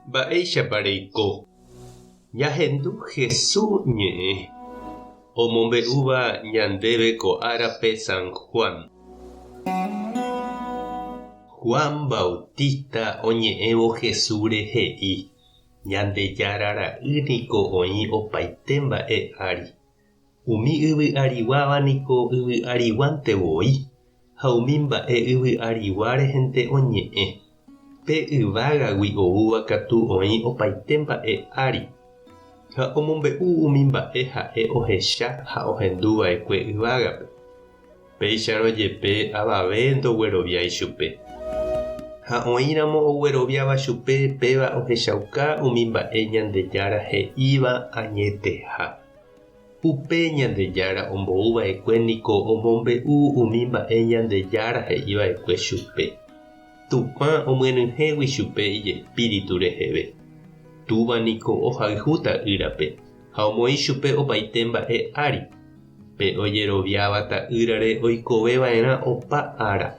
Mba'éichapa reiko? Ñahendu Hesu ñe'ẽ omombe'úva ñandéve ko árape San Juan. Juan Bautista oñe'ẽvo Hesúre he'i, Ñandejára Ra'y niko oĩ opaite mba'e ári. Umi yvy ariguáva niko yvy ariguánte voi, ha umi mba'e yvy arigua rehente oñe'ẽ. Pe yvágagui oúva katu oĩ opaite mba'e ári, ha omombe'u umi mba'e ha'e ohecha ha ohendu va'ekue yvágape. Péicharõ jepe avave ndogueroviái chupe. Ha oĩramo ogueroviáva chupe péva ohechauka umi mba'e Ñandejára he'íva añeteha. Upe Ñandejára ombou va'ekue niko omombe'u umi mba'e Ñandejára he'i va'ekue chupe, Tupã omyenyhẽgui chupe ijespíritu reheve. Túva niko ohayhu Ta'ýrape ha omoĩ chupe opaite mba'e ári. Pe ojeroviáva Ta'ýrare oikove va'erã opa ára,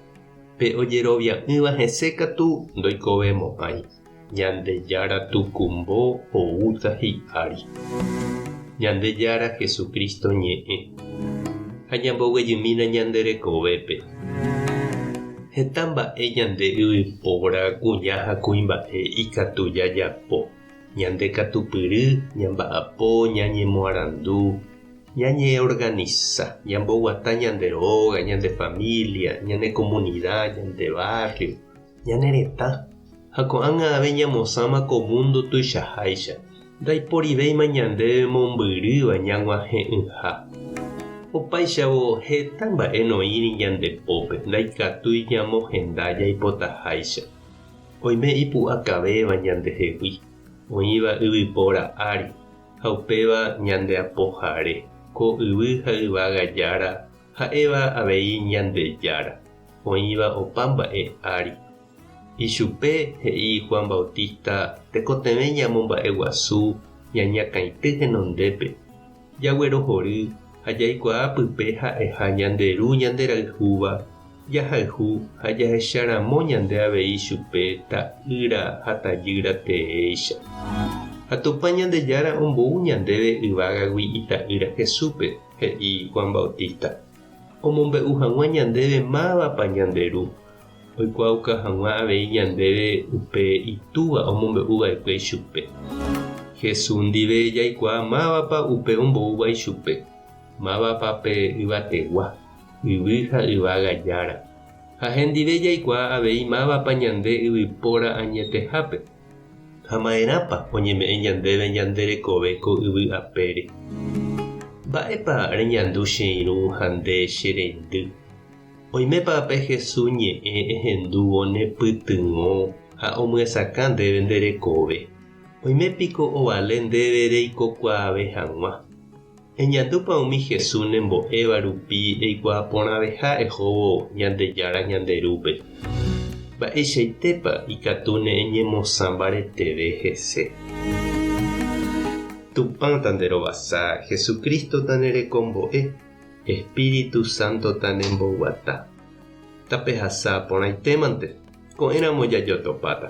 pe ojerovia'ỹva hese katu ndoikovemo'ãi. Ñandejára tukumbo oúta hi'ári. Ñandejára Jesucristo ñe'ẽ. Ha ñamboguejymína ñande rekovépe. Heta mba'e ñande yvypóra, kuña ha kuimba'e ikatu jajapo. Ñande katupyry, ñamba'apo, ñañemoarandu, ñañeorganisa, ñamboguata ñande róga, ñande familia, ñane komunida, ñande barrio. Ñane retã, ha ko'ág̃a ave ñamosãma ko múndo tuichaháicha, ndaiporivéima ñandéve mombyrýva ñag̃uahẽ'ỹha. Opáichavo heta mba'e noĩri ñande pópe, ndaikatúi ñamohenda jaipotaháicha. Oime ipu'akavéva ñandehegui, oĩva yvypóra ári, ha upéva ñande Apohare, ko yvy ha yvága Jára, ha'éva avei Ñandejára. oĩva opa mba'e ári. Ichupe, he'i Juan Bautista, tekotevẽ ñamomba'eguasu ñañakãity henondépe, jaguerohory ha jaikuaa pype ha'eha ñande Ru ñanderayhúva, jahayhu ha jahecharamo ñande avei chupe ta'ýra ha tajýra teéicha. Ha Tupã Ñandejára ombou ñandéve yvágagui Ita'ýra Jesúspe, he'i Juan Bautista. Omombe'u hag̃ua ñandéve mávapa ñande Ru, oikuaauka hag̃ua avei ñandéve upe Itúva omombe'u va'ekue ichupe. Jesús ndive jaikuaa mávapa upe omboúva ichupe, mávapa pe yvategua, yvy ha yvága Jára. Ha hendive jaikuaa avei mávapa ñande yvypóra añetehápe. Ha ma'erãpa oñeme'ẽ ñandéve ñande rekove ko yvy apére? Mba'épa reñandu che irũ ha nde che reindy? Oimépa pe Jesús ñe'ẽ ehendúvo nepytyvõ ha omyesakã ndéve nde rekove? Oime piko ovale ndéve reikokuaave hag̃ua? Eñandúpa umi Jesús nembo'éva rupi eikuaa porãveha ehóvo Ñandejára ñande Rúpe? Mba'eichaitépa ikatúne eñemosã mbareteve hese? Tupã tanderovasa, Jesucristo tanerekombo'e, Espíritu Santo tanemboguata. Tapehasa porãitémante, ko'ẽramo jajotopáta.